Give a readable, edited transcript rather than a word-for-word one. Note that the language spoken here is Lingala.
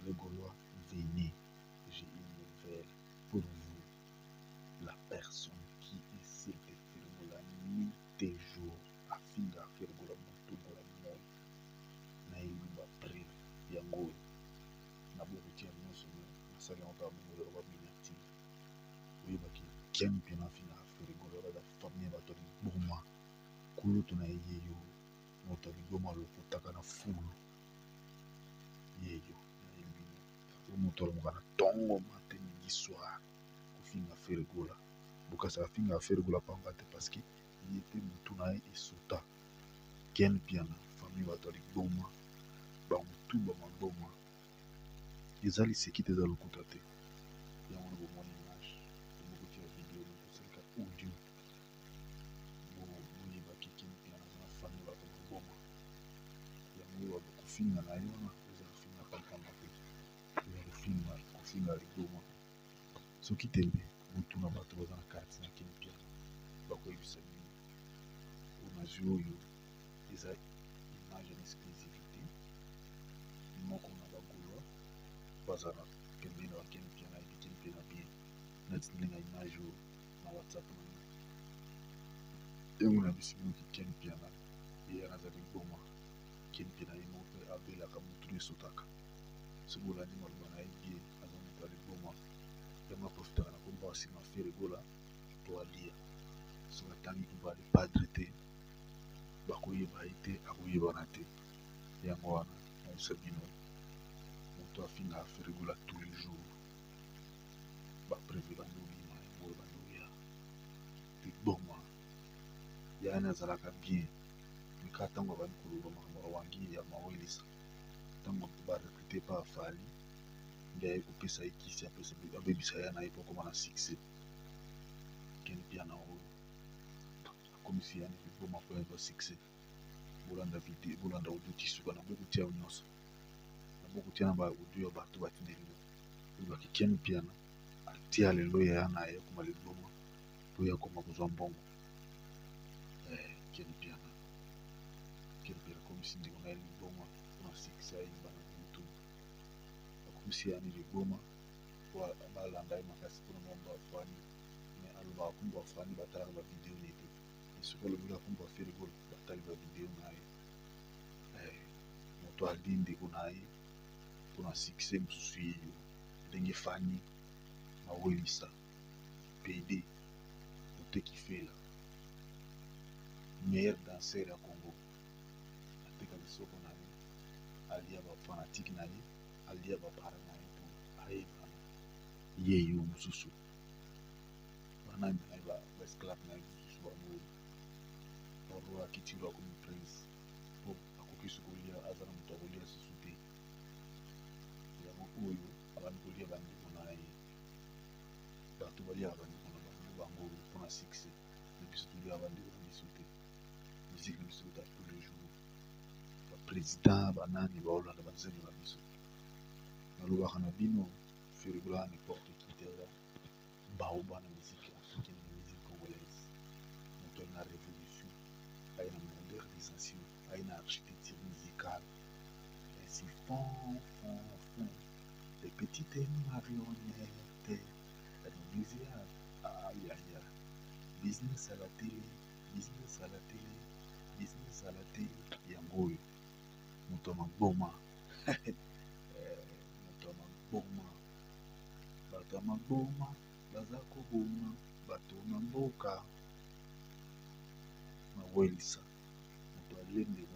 Les Gaulois, venez, j'ai une nouvelle pour vous. La personne qui essaie de Ferre Gola nuit et jour, afinga Ferre Gola butu gola moi, nayebi ba preuve yango oyo nabokotia nyonso me nasali yango kaka bongo ezala ba miniature oyebaki Ken Mpiana afingaka Ferre Gola baza famille ya bato ya liboma kulutu na ye yeyo moto ya liboma alokotaka na fulu yeyo nayebi bino oyo moto alamuka na tongo matin midi soir kofinga Ferre Gola bokasa afinga Ferre Gola pamba te parce que ye mpe motu na ye esota Ken Mpiana famille bato ya liboma bango tu ba maboma eza liseki te eza lokuta te yango wana bomoni image tobokoki ya video tosalika audio boyebaki Ken Mpiana aza na famille bato ya maboma yango oyo kofinga na ye wana eza kofinga pampamba te eza kofinga kofinga liboma soki tembe botuna bato baza na kati na Ken Mpiana bakoyebisa bino oyo nazwi oyo eza image en exclusivité moko na ba Gaulois bazala pembeni na ba Ken Mpiana yebi Ken Mpiana bien nati ndenge image oyo na WhatsApp na ngai yango nayebisi bino ki Ken Mpiana ye aza liboma Ken Mpiana ye moko mpe abelaka motu na esotaka soki bolandi maloba na ye bien aza moto ya liboma yango aprofitaka na kombo ya nsima Ferre Gola po alia soki atangi kombo ya le padre te bakoyeba ye te akoyebana te yango wana nayebisa bino moto afingaka Ferre Gola tous les jours ba preuve ebandi obima yango ebandi oya liboma yani azalaka bien mais kaka ntango abandi koloba makambo ya wangi ya mawelisa ntango ba recrute pa Fally nde aye kopesa ye kisi abebisa ya na ye po akoma na succès Ken Mpiana oyo akomisi yani liboma po azwa succès bolanda video bolanda audio ti suka na bokotia yo nyonso na bokotia na ba audio ya bato batindeli ngo oyebaki Ken Mpiana atia lelo yaya na ye akoma liboma po ye akoma kozwa mbongo Ken Mpiana Ken Mpiana akomisi ndeko na ye liboma mpona succès ayeba na YouTube akomisi yani liboma po balanda ye makasi mpona mbongo ya Fally mais alobaka kombo ya Fally batalaka ba video na ye te mais soki alobi kaka kombo ya Ferre Gola batali ba video na ye moto ali ndeko na ye mpona succès mosusu ye yo ndenge Fally mawelisa PD moteki fela meilleur danseur ya Congo ateka lisoko na ye alia ba fanatique na ye alia ba parents na ye po ayebana ye yo mosusu banani na ye ba esclave na ye mosusu bango bango akitilo akomi prince po akoki su kolia aza na moto akolia susu te yango oyo abandi kolia bandeko na ye bato baliaka bandeko na bango bango mpona succès na biso toliaka bandeko na biso te musique na biso ebeta tous les jours ba président banani baolanda banzembo na biso nalobaka na bino Ferre Gola n'importe qui te aza baoba na musique africaine na musique congolaise moto aye na révolution aye na modernisation aye na architecture musicale ainsi fond fond fond les petites marionnettes la musique aïe aïe business à la télé business à la télé business à la télé yango oyo moto ya maboma moto ya maboma bato ya maboma baza koboma bato na mboka mawelisa moto alendeko